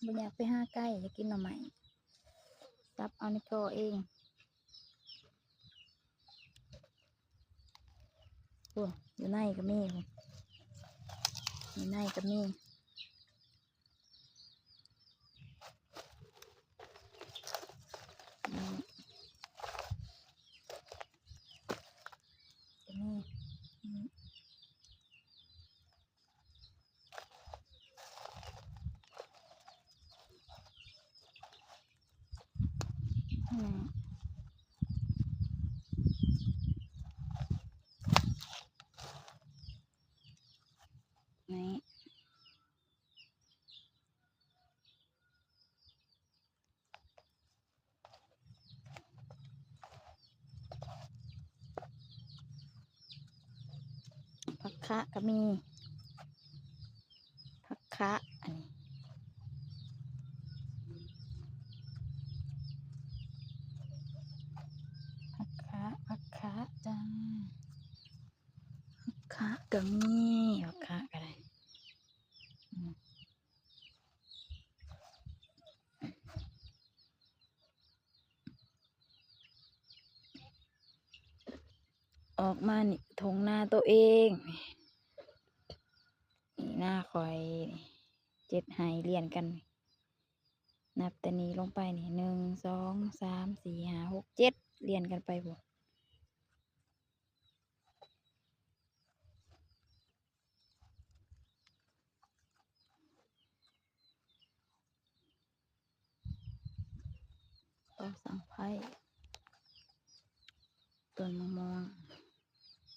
ບໍ່ຢາກໄປຫາໄກ ຢາກກິນໜໍ່ໄມ້ ສັບເອົາໃນກໍເອງ. ໂອ້ ຢູ່ໃນກໍມີ ຢູ່ໃນກໍມີ. ນີ້ ຜັກຄະກໍມີ ຜັກຄະ ອັນນີ້ ຜັກຄະ ຜັກຄະຈ້າ ຜັກຄະກໍມີ ຜັກຄະກໍໄດ້ ອືມ. ອອກມານີ້ທົ່ງນາໂຕເອງ ນີ້ນາຂ້ອຍ ເຈັດໄຮ່ລຽນກັນ ນັບແຕ່ນີ້ລົງໄປນີ້ ໜຶ່ງ ສອງ ສາມ ສີ່ ຫ້າ ຫົກ ເຈັດ ລຽນກັນໄປພຸ້ນ. ເຕົ້າສັງໄພ ຕົ້ນມະມ່ວງ